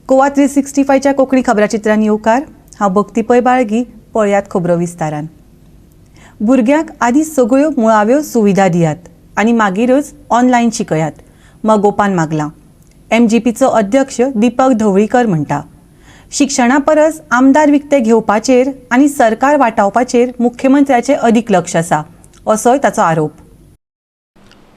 गोवा 365च्या कोंकणी खबराचित्रान येवकार. हांव भक्ती पै बाळगी. पळयात खबरो विस्तारान. भुरग्यांक आदी सगळ्यो मुळाव्यो सुविधा दियात आनी मागीरच ऑनलायन शिकयात, मगोपान मागलां. एमजीपीचो अध्यक्ष दीपक ढवळीकर म्हणटा, शिक्षणा परस आमदार विकते घेवपाचेर आनी सरकार वाटावपाचेर मुख्यमंत्र्याचें अदीक लक्ष आसा, असोय ताचो आरोप.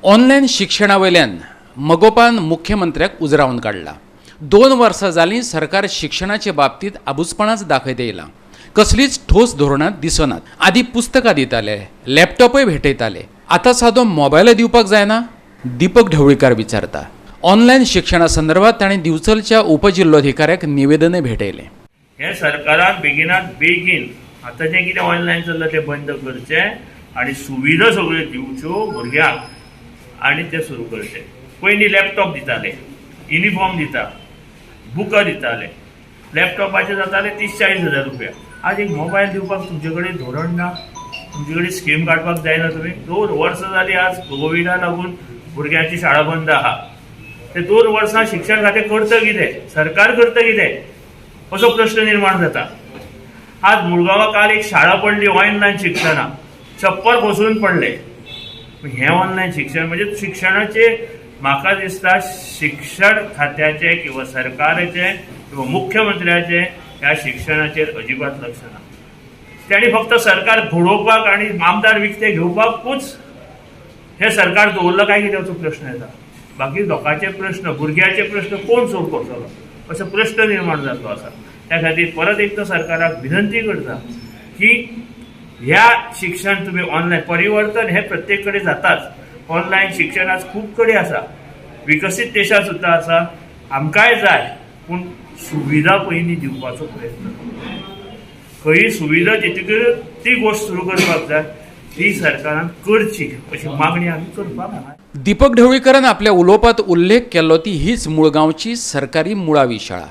ऑनलायन शिक्षणा वयल्यान मगोपान मुख्यमंत्र्याक उजरावन काडला. 2 वर्सां जालीं सरकार शिक्षणाचे बाबतींत आबुजपणाच दाखयत येयलां. कसलीच ठोस धोरणां दिसनात. आदी पुस्तकां दिताले, लॅपटॉपय भेटयताले, आतां सादो मोबायलय दिवपाक जायना? दीपक ढवळीकार विचारता. ऑनलायन शिक्षणा संदर्भात ताणें दिवचलच्या उपजिल्लोधिकाऱ्याक निवेदनय भेटयलें. हे सरकारान बेगिनात बेगीन आतां जें कितें ऑनलायन चल्लां तें बंद करचें आनी सुविधा सगळ्यो दिवच्यो भुरग्यांक आनी तें सुरू करचें. पयलीं लॅपटॉप दिताले, युनिफॉर्म दिता, बुकां दिताले, लॅपटॉपाचे जाताले 30-40 हजार रुपया. आज एक मोबायल दिवपाक तुमचे कडेन धोरण ना, तुमचे कडेन स्कीम काडपाक जायना. तुमी 2 वर्सां जालीं आज कोविडा लागून भुरग्यांची शाळा बंद आहा. ते 2 वर्सां शिक्षण खातें करता कितें, सरकार करता कितें, असो प्रश्न निर्माण जाता. आज मुळगांवां काल एक शाळा पडली ऑनलायन शिकतना, छप्पर कोसळून पडलें. हें ऑनलायन शिक्षण म्हणजे शिक्षणाचे म्हाका दिसता शिक्षण खात्याचें किंवा सरकाराचें किंवा मुख्यमंत्र्याचें ह्या शिक्षणाचेर अजिबात लक्ष ना. तांणी फक्त सरकार घडोवपाक आनी आमदार विकते घेवपाकूच हें सरकार दवरलां काय कितें असो प्रश्न येता. बाकी लोकांचे प्रश्न, भुरग्यांचे प्रश्न कोण सोल्व करतलो असो प्रश्न निर्माण जाल्लो आसा. त्या खातीर परत एकदां सरकाराक विनंती करता की ह्या शिक्षण तुमी ऑनलायन परिवर्तन हें प्रत्येक कडेन जाताच. ऑनलायन शिक्षण आज खूब कडेन आसा, विकसीत देशांत सुद्दां आसा. आमकांय जाय, पूण सुविधा पयलीं दिवपाचो प्रयत्न. खंय सुविधा दितकीर ती गोश्ट सुरू करपाक जाय, ती सरकारान करची अशी मागणी आमी करपाक जाय. दीपक ढवळीकरान आपल्या उलोवपांत उल्लेख केल्लो ती हीच मुळगांवची सरकारी मुळावी शाळा.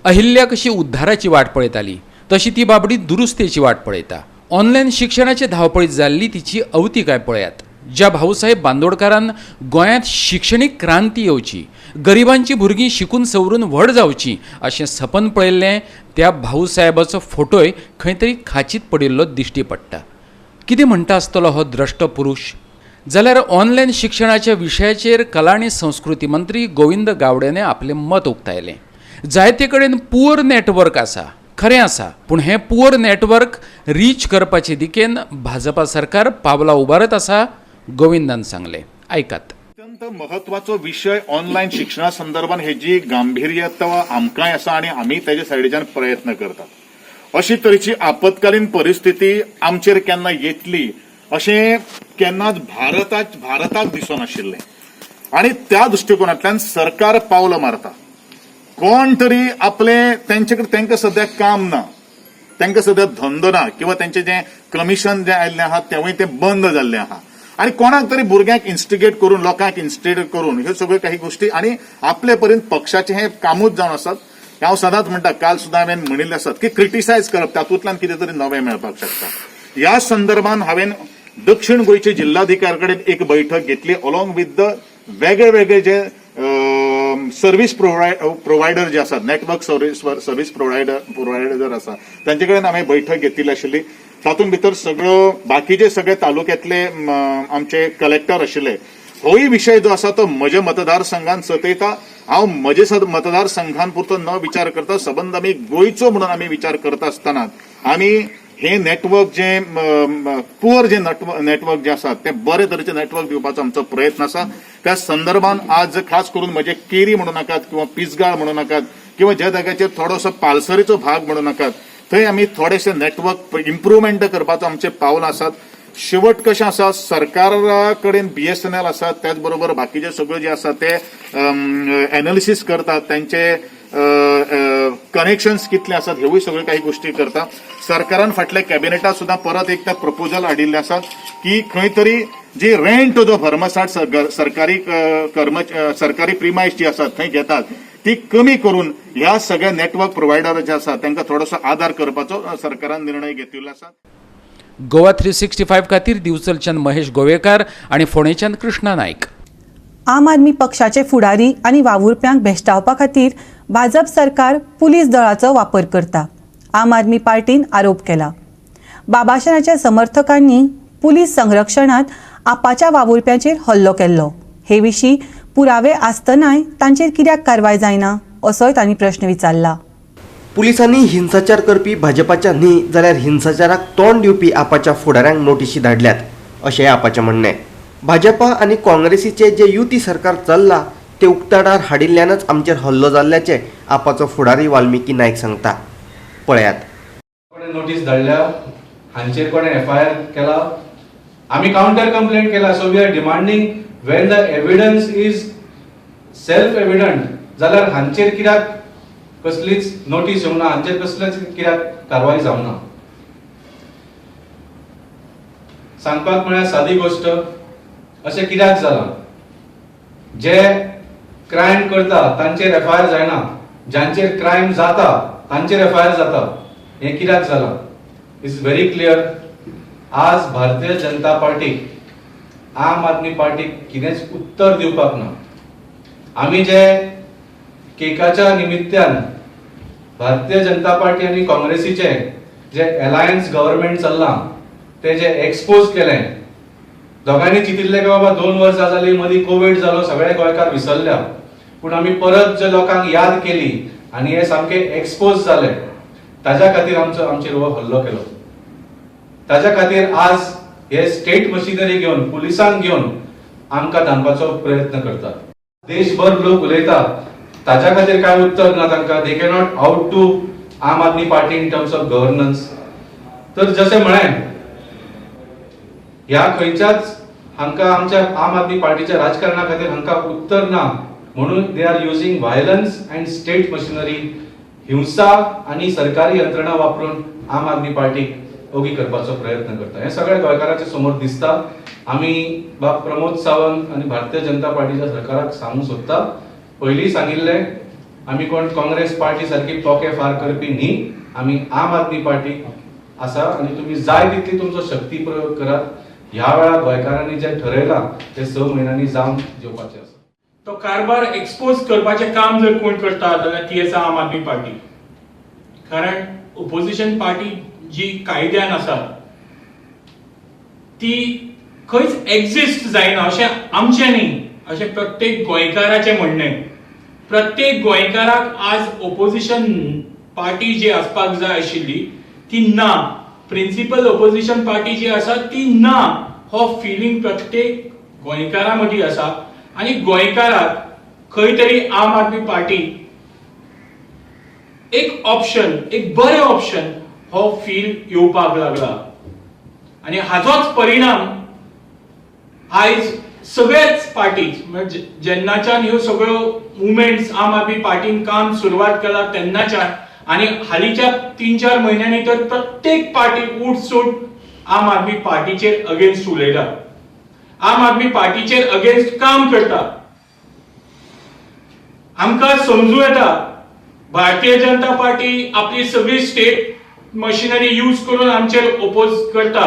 अहिल्या कशी उद्धाराची वाट पळयताली तशी ती बाबडी दुरुस्तेची वाट पळयता. ऑनलायन शिक्षणाचे धांवपळीत जाल्ली तिची अवतिकाय पळयात. ज्या भाऊसाहेब बांदोडकारान गोंयांत शिक्षणीक क्रांती येवची, गरिबांची भुरगीं शिकून सवरून व्हड जावची अशें सपन पळयल्लें, त्या भाऊसाहेबाचो फोटोय खंय तरी खाचीत पडिल्लो दिश्टी पडटा. कितें म्हणटा आसतलो हो द्रश्टो पुरूश? जाल्यार ऑनलायन शिक्षणाच्या विशयाचेर कला आनी संस्कृती मंत्री गोविंद गावडेने आपलें मत उक्तायलें. जायते कडेन पुअर नेटवर्क आसा, खरें आसा, पूण हें पुअर नेटवर्क रीच करपाचे दिकेन भाजपा सरकार पावलां उबारत आसा, गोविंदान सांगलें. आयकात. अत्यंत महत्वाचो विशय ऑनलायन शिक्षणा संदर्भात हेजी गांभीर्यता आमकांय आसा आनी आमी तेजे सायडीच्यान प्रयत्न करतात. अशी तरेची आपत्कालीन परिस्थिती आमचेर केन्ना येतली अशें केन्नाच भारताक दिसनाशिल्लें आनी त्या दृश्टिकोनांतल्यान सरकार पावलां मारता. कोण तरी आपले तेंचे कडेन तांकां सद्या काम ना, तांकां सद्या धंदो ना किंवा तेंचें जें कमिशन जें आयिल्लें आहा तेंवूय तें बंद जाल्लें आहा आनी कोणाक तरी भुरग्यांक इन्स्टिगेट करून, लोकांक इन्स्टिगेट करून ह्यो सगळ्यो काही गोश्टी आनी आपले परीन पक्षाचें हें कामूच जावन आसात. हांव सदांच म्हणटा, काल सुद्दां हांवें म्हणिल्लें आसात की क्रिटिसायज करप, तातूंतल्यान कितें तरी नवें मेळपाक शकता. ह्या संदर्भात हांवें दक्षिण गोंयचे जिल्हाधिकारी कडेन एक बैठक घेतली अलॉंग विथ the वेगळे वेगळे जे सर्वीस प्रोवायडर जे आसात, नेटवर्क सर्वीस प्रोवायडर जर आसा तांचे कडेन हांवें बैठक घेतिल्ली आशिल्ली. तातूंत भितर सगळ्यो बाकीचे सगळे तालुक्यातले आमचे कलेक्टर आशिल्ले. होय विशय जो आसा तो म्हज्या मतदारसंघान सतयता. हांव म्हजे मतदारसंघान पुरतो न विचार करता सबंद आमी गोंयचो म्हणून आमी विचार करता आसतना आमी हे नेटवर्क जे पुअर जे नेटवर्क जे आसा ते बरे तरेचे नेटवर्क दिवपाचो आमचो प्रयत्न आसा. त्या संदर्भान आज खास करून म्हजे केरी म्हणू नाकात किंवा पिसगाळ म्हणू नाकात किंवा ज्या जाग्याचेर थोडोसो पालसरीचो भाग म्हणू नाकात, थंय आमी थोडेशे नेटवर्क इम्प्रुवमेंट करपाचो आमचे पावल आसात. शेवट कशें आसा, सरकारा कडेन बीएसएनएल आसा, त्याच बरोबर बाकीचे सगळे जे आसा ते एनालिसीस करतात, त्यांचे कनेक्शन्स कितले आसात हेवूय सगळे काही गोष्टी करता. सरकारान फाटल्या कॅबिनेटात सुद्दां परत एकदा प्रपोजल हाडिल्लें आसा की खंय तरी जी रेंट जो भरमसाठ सरकारी सरकारी प्रिमायस जी आसात थंय घेतात ती कमी करून ह्या सगळ्या नेटवर्क प्रोवायडर जे आसा तांकां थोडोसो आदार करपाचो सरकारान निर्णय घेतिल्लो आसा. गोवा 365 खातीर दिवचलच्यान महेश गोवेकार आनी फोंडेच्यान कृष्णा नायक. आम आदमी पक्षाचे फुडारी आनी वावुरप्यांक भेश्टावपा खातीर भाजप सरकार पुलीस दळाचो वापर करता, आम आदमी पार्टीन आरोप केला. बाबाशनाच्या समर्थकांनी पुलीस संरक्षणात आपाच्या वावुरप्यांचेर हल्लो केल्लो. हे विशीं पुरावे आसतनाय तांचेर कित्याक कारवाय जायना असोय तांणी प्रश्न विचारला. पुलिसांनी हिंसाचार करपी भाजपाच्या न्ही जाल्यार हिंसाचाराक तोंड दिवपी आपाच्या फुडाऱ्यांक नोटिशी धाडल्यात अशें आपाचें म्हणणें. भाजपा आनी काँग्रेसीचे जे युती सरकार चल्ला ते उक्ताडार हाडिल्ल्यानच आमचेर हल्लो जाल्ल्याचें आपाचो फुडारी वाल्मिकी नायक सांगता. पळयात. कोणें नोटीस धाडल्या, हांचेर कोणें एफआयआर केला, आमी कावंटर कंप्लेंट केला. So we are demanding when the evidence is self evident जाल्यार हांचेर कित्याक कसलीच नोटीस येवंक ना, हांचेर कसलीच कित्याक कारवाय जावंक ना. सांगपाक म्हळ्यार सादी गोश्ट, अशें कित्याक जालां? जे क्रायम करता तांचेर एफआयआर जायना, जांचेर क्रायम जाता तांचेर एफआयआर जाता. हें कित्याक जालां? It's very clear. आज भारतीय जनता पार्टीक, आम आदमी पार्टीक कितेंच उत्तर दिवपाक ना. आमी जे केकाच्या निमित्यान भारतीय जनता पार्टी आनी काँग्रेसीचे जे अलायन्स गव्हर्मेंट चल्लां ते जे एक्सपोज केलें, दोगांनी चिंतिल्लें की बाबा 2 वर्सां जालीं, मदीं कोवीड जालो, सगळे गोंयकार विसरल्या, पूण आमी परत जे लोकांक याद केली आनी हे सामके एक्सपोज जाले, ताज्या खातीर आमचेर हो हल्लो केलो. ताज्या खातीर आज हे स्टेट मशिनरी घेवन, पुलिसांक घेवन आमकां धांदपाचो प्रयत्न करतात. देशभर लोक उलयता, ताज्या खातीर कांय उत्तर ना तांकां. They cannot out to Aam Aadmi Party in terms of governance. तर जशें म्हळें, ह्या खंयच्याच हांकां आमच्या आम आदमी पार्टीच्या राजकारणा खातीर हांकां उत्तर ना, म्हणून they are using violence and state machinery, हिंसा आनी सरकारी यंत्रणा वापरून आम आदमी पार्टीक ओगी करपाचो प्रयत्न करता. हें सगळें गोंयकारांच्या समोर दिसता. आमी बाब प्रमोद सावंत आनी भारतीय जनता पार्टीच्या सरकाराक सांगूंक सोदता, पयलीं सांगिल्लें, आमी कोण काँग्रेस पार्टी सारकी पोके फार करपी न्ही. आमी आम आदमी पार्टी आसा आनी तुमी जाय तितली तुमचो शक्ती प्रयोग करात. ह्या वेळार गोंयकारांनी जें ठरयलां तें 6 म्हयन्यांनी जावन जेवपाचें आसा. तो कारभार एक्सपोज करपाचें काम जर कोण करता जाल्यार ती आसा आम आदमी पार्टी. कारण ओपोजिशन पार्टी जी कायद्यान आसा ती खंयच एक्झिस्ट जायना अशें आमचें न्ही, अशें प्रत्येक गोंयकाराचें म्हणणें. प्रत्येक गोंयकाराक आज ओपोजिशन पार्टी जी आसपाक जाय आशिल्ली ती ना, प्रिंसिपल ओपोजिशन पार्टी जी आसा ती ना, हो फिलींग प्रत्येक गोंयकारा मदीं आसा. आनी गोंयकाराक खंय तरी आम आदमी पार्टी एक ऑप्शन, एक बरें ऑप्शन हो फील येवपाक लागला. आनी हाचोच परिणाम आयज सगळ्याच पार्टीज, म्हणजे जेन्नाच्यान ह्यो सगळ्यो मुवमेंट्स आम आदमी पार्टीन काम सुरवात केला तेन्नाच्यान आनी हालींच्या 3-4 म्हयन्यांनी तर प्रत्येक पार्टी उठसूट आम आदमी पार्टीचेर अगेन्स्ट उलयता, आम आदमी पार्टीचेर अगेन्स्ट काम करता. आमकां समजूं येता, भारतीय जनता पार्टी आपली सगळी स्टेट मशिनरी यूज करून आमचेर ओपोज करता,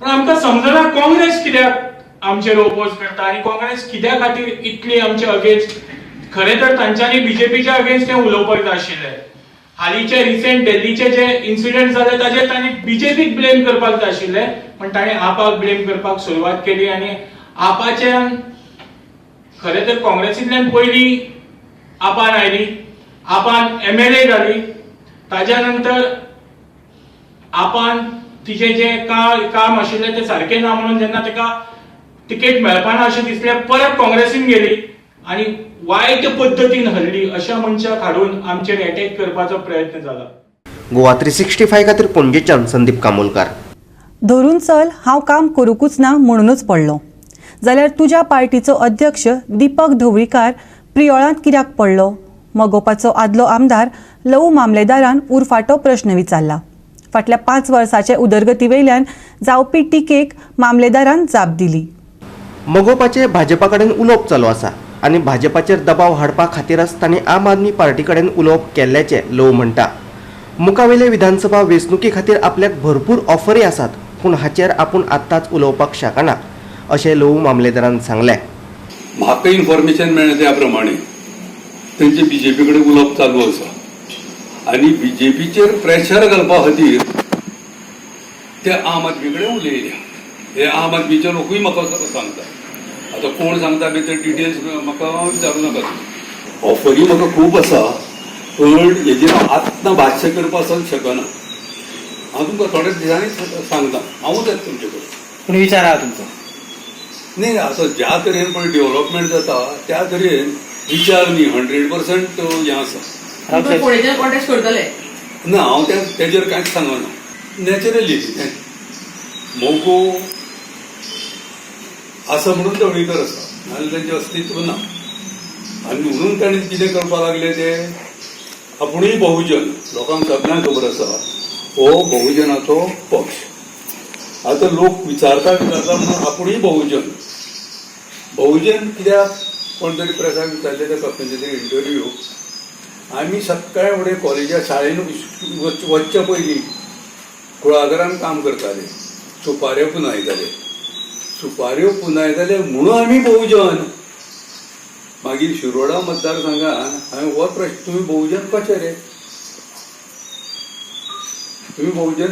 पण आमकां समजना काँग्रेस कित्याक आमचेर ओपोज करता आनी काँग्रेस कित्या खातीर इतली आमचे अगेन्स्ट. खरें तर तांच्यांनी बीजेपीच्या अगेन्स्ट तें उलोवपाक जाय आशिल्लें. हालींचे रिसेंट दिल्लीचे जे इन्सिडंट जाले ताजेर तांणी बीजेपीक ब्लेम करपाक जाय आशिल्लें, पण ताणें आपाक ब्लेम करपाक सुरवात केली. आनी आपाच्यान खरें तर काँग्रेसींतल्यान पयलीं आपान आयली, आपान एमएलए जाली, ताज्या नंतर आपान तिचें जें काम आशिल्लें तें सारकें ना म्हणून जेन्ना ताका तिकेट मेळपाना अशें दिसलें, परत काँग्रेसीन गेली आनी वायट पद्दतीन हरली. अशा मनशाक हाडून आमचेर एटॅक करपाचो प्रयत्न जाला. गोवा 365 खातीर पणजेच्यान संदीप कामोलकार. धरून चल हांव काम करूंकूच ना म्हणूनच पडलो जाल्यार तुज्या पार्टीचो अध्यक्ष दीपक ढवळीकार प्रियोळांत कित्याक पडलो? मगोपाचो आदलो आमदार लवू मामलेदारान उरफाटो प्रश्न विचारला. फाटल्या 5 वर्साचे उदरगती वयल्यान जावपी टिकेक मामलेदारान जाप दिली. मगोपाचे भाजपा कडेन उलोवप चालू आसा आनी भाजपाचेर दबाव हाडपा खातीरच तांणी आम आदमी पार्टी कडेन उलोवप केल्ल्याचें लोव म्हणटा. मुखावेले विधानसभा वेंचणुके खातीर आपल्याक भरपूर ऑफरी आसात, पूण हाचेर आपूण आत्ताच उलोवपाक शकना अशें लोव मामलेदारान सांगलें. म्हाका इन्फॉर्मेशन मेळ्ळें त्या प्रमाणे तेंचे बीजेपी कडेन उलोवप चालू आसा आनी बीजेपीचेर प्रेशर घालपा खातीर ते आम आदमी कडेन उलयल्या. हे आम आदमीचे लोकूय म्हाका सांगता. आतां कोण सांगता बी ते डिटेल्स म्हाका विचारूं नाका. ऑफरी म्हाका खूब आसा, पण हेजेर हांव आत्तां भाश्य करपाक शकना. हांव तुमकां थोड्या दिसांनी सांगता, हांवूच येता तुमचे कडेन. पूण विचार आहा तुमचो? न्ही, आतां ज्या तरेन पळय डेव्हलपमेंट जाता त्या तरेन विचार न्ही 100% हें आसा. कॉन्टेस्ट करतले ना, हांव तेजेर कांयच सांगना. नॅचरली मगो आसा म्हणून ढवळीकर आसा, नाजाल्यार तेंचें अस्तित्व ना. आनी म्हणून तांणी कितें करपाक लागले ते आपुणूय बहुजन, लोकांक सगळ्यांक खबर आसा हो बहुजनाचो पक्ष. आतां लोक विचारता विचारता म्हणून आपुणूय बहुजन. बहुजन कित्याक कोण तरी प्रेसाक विचारले त्या खंयचे तरी इंटरव्यू. आमी सकाळी फुडें कॉलेजा शाळेन वचच्या पयलीं कुळागरान काम करताले, सुपाऱ्यो पुनायताले. सुपाऱ्यो पुनायताले म्हणून आमी बहुजन. मागीर शिरोडा मतदारसंघान हांवें हो प्रश्न, तुमी बहुजन कशे रे? तुमी बहुजन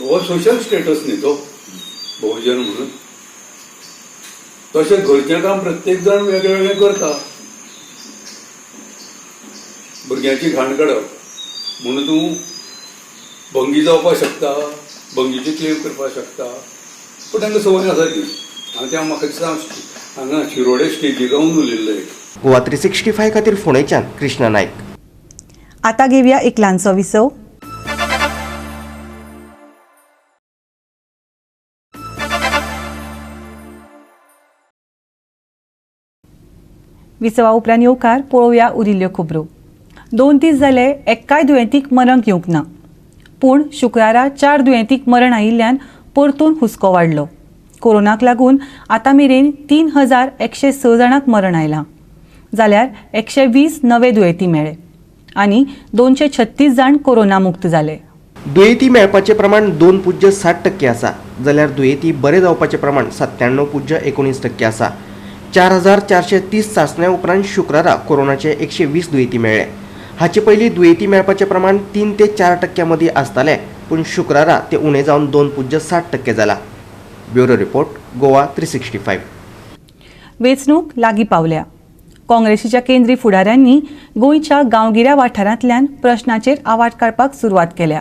हो सोशल स्टेटस न्ही तो बहुजन म्हणून. तशें घरचें काम प्रत्येक जाण वेगळें वेगळें करता. भुरग्यांची घाण काडप म्हणून तूं भंगी जावपाक शकता, भंगीची क्लेम करपाक शकता, पूण तांकां संवय आसा ती. हांव त्या म्हाका दिसता हांगा शिरोडे स्टेजीर रावन उलयल्लो एक. गोवा 365 खातीर फोंडेच्यान कृष्णा नायक. आतां घेवया एक ल्हानसो विसव. विसवा उपरांत येवकार पळोवया उरिल्ल्यो खबरो. 2 दीस जाले एक्काय दुयेंतीक मरण येवंक ना, पूण शुक्रारा 4 दुयेंतीक मरण आयिल्ल्यान परतून हुस्को वाडलो. कोरोनाक लागून आतां मेरेन 3106 जाणांक मरण आयलां, जाल्यार 120 नवे दुयेंती मेळ्ळे आनी 236 जाण कोरोना मुक्त जाले. दुयेंती मेळपाचें प्रमाण 2.7% आसा, जाल्यार दुयेंती बरे जावपाचें प्रमाण 97.19% आसा. 4430 चांचण्या उपरांत शुक्रारा कोरोनाचे 120 दुयेंती मेळ्ळे. हाचे पयलीं दुयेंती मेळपाचें प्रमाण 3 ते 4% मदीं आसतालें, पूण शुक्रारा ते उणें जावन 2.7% जाला. Bureau report, Goa 365. वेंचणूक लागीं पावल्या. काँग्रेसीच्या केंद्रीय फुडाऱ्यांनी गोंयच्या गांवगिऱ्या वाठारांतल्यान प्रश्नाचेर आवाज काडपाक सुरवात केल्या.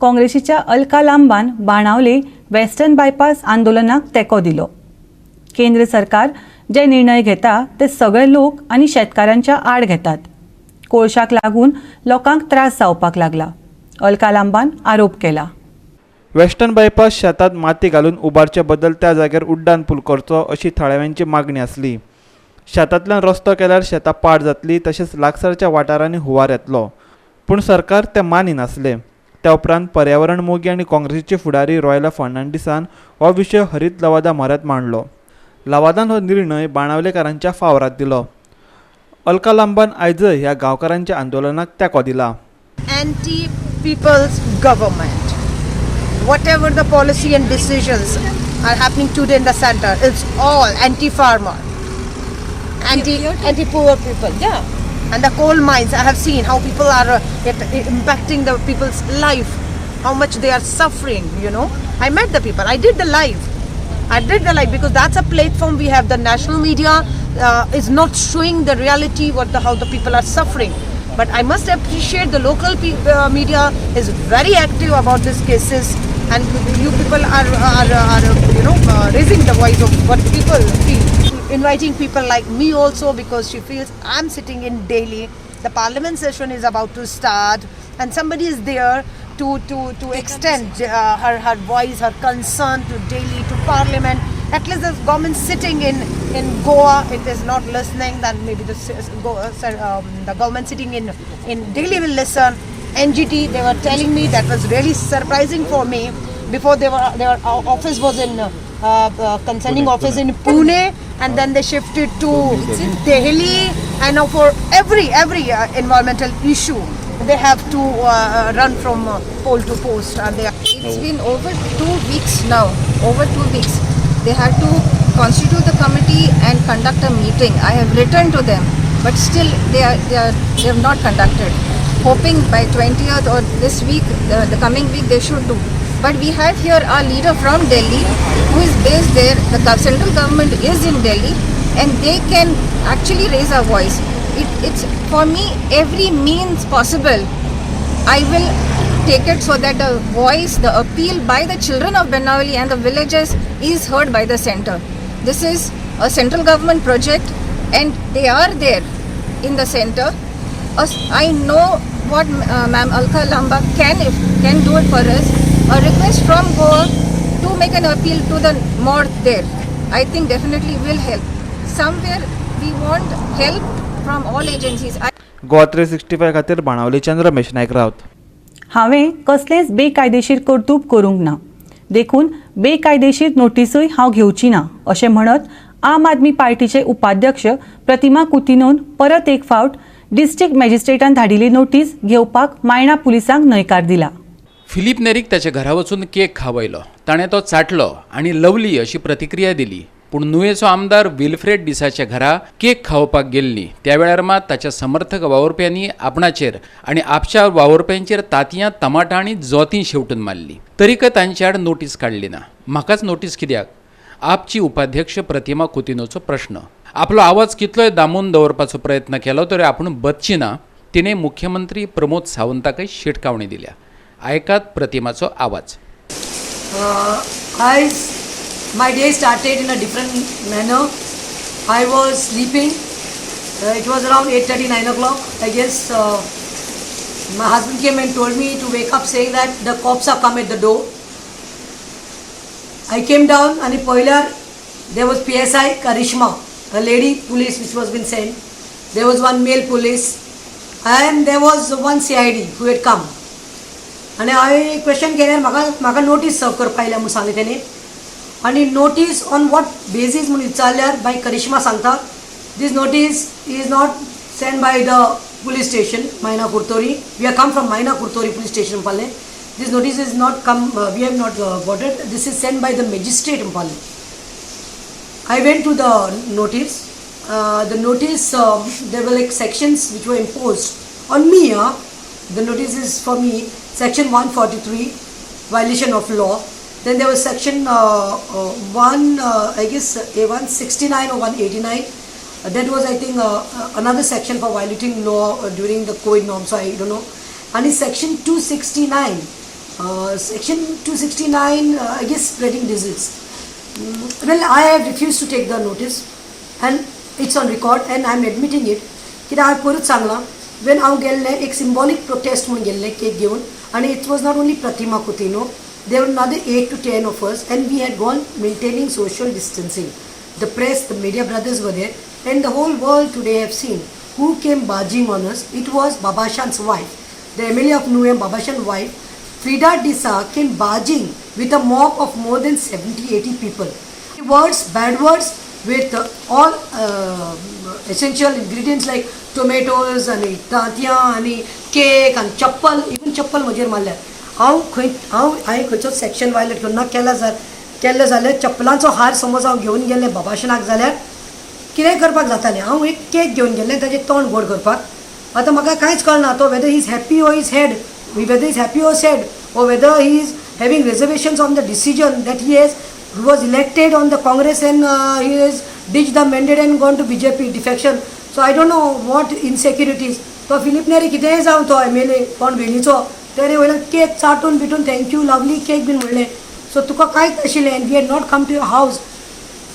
काँग्रेसीच्या अलका लांबान बाणावले वेस्टर्न बायपास आंदोलनाक तेंको दिलो. केंद्र सरकार जे निर्णय घेता ते सगळे लोक आनी शेतकारांच्या आड घेतात. कोळशाक लागून लोकांक त्रास जावपाक लागला, अलका लांबान आरोप केला. वेस्टर्न बायपास शेतांत माती घालून उबारचे बदल त्या जाग्यार उड्डाण पूल करचो अशी थळाव्यांची मागणी आसली. शेतांतल्यान रस्तो केल्यार शेतां पाड जातली, तशेंच लागसारच्या वाठारांनी हुंवार येतलो, पूण सरकार तें मानिनासलें. त्या उपरांत पर्यावरण मोगी आनी काँग्रेसीचे फुडारी रॉयला फर्नांडीसान हो विशय हरीत लवादा म्हऱ्यांत मांडलो. लवादान हो निर्णय बाणावलेकारांच्या फावराद दिलो. अलका लांबान आयजय ह्या गांवकारांच्या आंदोलनाक तेंको दिला. Anti people's government. Whatever the policy and decisions are happening today in the center, it's all anti-farmer, anti-poor people. Yeah, and the coal mines, I have seen how people are impacting the people's life, how much they are suffering, you know. I met the people, I did the live. I did the live because that's a platform we have. The national media is not showing the reality, how the people are suffering. But I must appreciate the local media is very active about these cases, and you people are you know, raising the voice of what people feel. Inviting people like me also, because she feels I'm sitting in Delhi. The parliament session is about to start, and somebody is there to extend her voice, her concern to Delhi, to parliament. At least the government sitting in Goa, it is not listening. Then maybe the government sitting in Delhi will listen. NGT, they were telling me, that was really surprising for me. Before their office was in concerning office in Pune, and then they shifted to Delhi. And now for every environmental issue, they have to run from pole to post. And they it's been over 2 weeks now. Over 2 weeks. They had to constitute the committee and conduct a meeting. I have written to them. But still they have not conducted. Hoping by 20th or this week, the coming week, they should do. But we have here our leader from Delhi who is based there. The central government is in Delhi and they can actually raise our voice. It's for me, every means possible I will take it so that the voice, the appeal by the children of Benaulim and the villagers is heard by the center. This is a central government project and they are there in the center. I know what Ma'am Alka Lamba can do it for us. A request from Goa to make an appeal to the north there, I think definitely will help. Somewhere we want help from all agencies. Goa 365 खातीर बाणावलीच्यान रमेश नायक रावत. हांवें कसलेंच बेकायदेशीर कर्तूब करूंक ना, देखून बेकायदेशीर नोटीसूय हांव घेवची ना अशें म्हणत आम आदमी पार्टीचे उपाध्यक्ष प्रतिमा कुतिनोन परत एक फावट डिस्ट्रिक्ट मॅजिस्ट्रेटान धाडिल्ली नोटीस घेवपाक मायणा पुलिसांक न्हयकार दिला. फिलीप नेरीक ताच्या घरा वचून केक खावयलो, ताणें तो चाटलो आनी लवली अशी प्रतिक्रिया दिली. पूण नुवेचो आमदार विल्फ्रेड डिसाच्या घरा केक खावपाक गेल्ली त्या वेळार मात ताच्या समर्थक वावुरप्यांनी आपणाचेर आनी आपच्या वावुरप्यांचेर तांतयां, टमाटां आनी जोतीं शेवटून मारली. तरीकय तांचे आड नोटीस काडली ना. म्हाकाच नोटीस कित्याक? आपची उपाध्यक्ष प्रतिमा कुतिनोचो प्रश्न. आपलो आवाज कितलोय दामून दवरपाचो प्रयत्न केलो तरी आपूण बदची ना, तिणें मुख्यमंत्री प्रमोद सावंताकय शिटकावणी दिल्या. आयकात प्रतिमाचो आवाज. आयज my day started in a different manner. I was sleeping. It was around 8:30, 9 o'clock, I guess. My husband came and told me to wake up, saying that the cops have come at the door. I came down and पळयल्यार there was PSI Karishma, a lady police which was been sent. There was one male police and there was one CID who had come. आनी हांवें question केल्यार म्हाका notice सर्व करपा आयल्या म्हूण सांगलें तेणी. आनी नोटीस ऑन what basis म्हूण विचारल्यार बाय करिश्मा सांगता, this notice is not send by the police station Maina Curtorim. We are come from Maina Curtorim police station म्हणपालें. This notice is not come, we have not got it, this is send by the magistrate म्हणपालें. I went to the notice. The notice, there were like sections which were imposed on me. The notice is for me, section 143, violation of law. Then there was section 169 or 189. That was, I think, another section for violating law during the COVID norm, so I don't know. And it's section 269. Section 269, I guess, spreading disease. Well, I have refused to take the notice and it's on record and I'm admitting it. कित्याक हांवें पयरूच सांगलां, when हांव गेल्लें एक सिम्बॉलीक protest म्हूण गेल्लें cake घेवन, आनी it was not only Pratima Coutinho, there were another 8 to 10 of us and we had gone maintaining social distancing. The press, the media brothers were there and the whole world today have seen who came barging on us. It was Babashan's wife, the MLA of Nuvem, Babashan's wife, Frida Disa, came barging with a mob of more than 70-80 people. Words, bad words with all essential ingredients like tomatoes आनी तांतयां आनी cake आनी चप्पल, even चप्पल म्हजेर मारल्या. हांव खंय हांवें खंयचोच सेक्शन वायलेट करूं ना. केल्लें जाल्यार चप्पलांचो हार समज हांव घेवन गेल्लें बाबाशनाक जाल्यार कितेंय करपाक जातालें. हांव एक केक घेवन गेल्लें ताजें तोंड गोड करपाक. आतां म्हाका कांयच कळना तो whether he is happy or is head, whether is happy or sad or whether he is having reservations on the decision that he has was elected on the Congress and he has ditched the mandate and gone to BJP defection. So I don't know what insecurities. तो Filipe Neri कितेंय जावं, तो MLA कोण वेलीचो, तेणे वयल्यान cake चाटून बिटून thank you lovely cake बीन म्हणलें. सो तुका कांयच नाशिल्लें and we had not come to your house.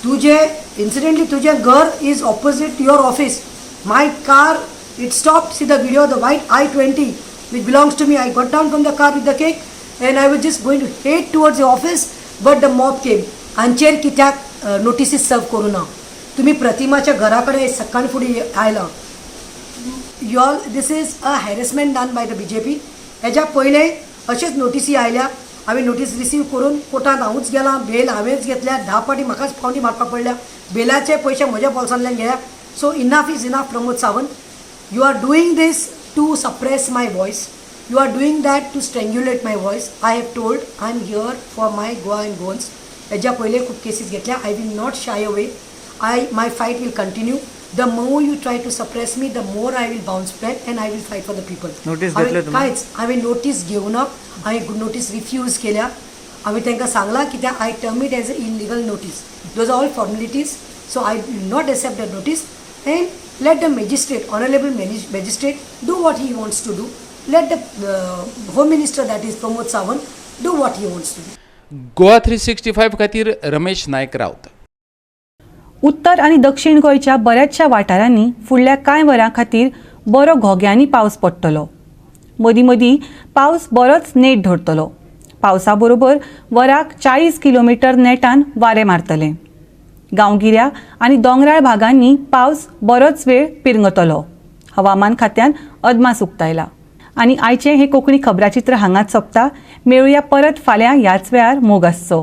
तुजें इन्सिडेंटली तुजें घर is opposite your office. My car it stop, see the video, the white i20 which belongs to me. I got down from the car with the cake and I was just going to head towards the office, but the mob came. हांचेर कित्याक notices सर्व करूं ना? तुमी प्रतिमाच्या घरा कडेन सकाळ फुडें आयला. You all, this is a harassment done by the BJP. हेज्या पयलें अशेंच नोटिसी आयल्या, हांवें नोटीस रिसीव करून कोर्टांत हांवूच गेलां, बेल हांवेंच घेतल्या, 10 फावटी म्हाकाच पावणी मारपाक पडल्या, बेलाचे पयशे म्हज्या बोल्सांतल्यान घेया. So enough is enough Pramod Sawant. You are doing this to suppress my voice. You are doing that to strangulate my voice. I have told I am here for my Goa and Goans. हेज्या पयले खूब cases घेतल्या. I will not shy away. My fight will continue. The more you try to suppress me, the more I will bounce back and I will fight for the people. Notice घेतले तुमी? कांयच हांवें notice घेवना. हांवें notice refuse केल्या. हांवें तांकां सांगलां कित्याक I term it as a illegal notice. Those are all formalities, so I will not accept the notice and let the magistrate, honourable magistrate, do what he wants to do. Let the home minister, that is Pramod Sawant, do what he wants to do. Goa 365 खातीर रमेश नायक राउत. उत्तर आनी दक्षिण गोंयच्या बऱ्याचशा वाठारांनी फुडल्या कांय वरां खातीर बरो घोग्यांनी पावस पडटलो. मदीं मदीं पावस बरोच नेट धरतलो. पावसा बरोबर वराक 40 किलोमिटर नेटान वारें मारतलें. गांवगिऱ्या आनी दोंगराळ भागांनी पावस बरोच वेळ पिरंगतलो. हवामान खात्यान अदमास उक्तायला. आनी आयचें हें कोंकणी खबराचित्र हांगाच सोंपता. मेळुया परत फाल्यां ह्याच वेळार. मोग आसचो.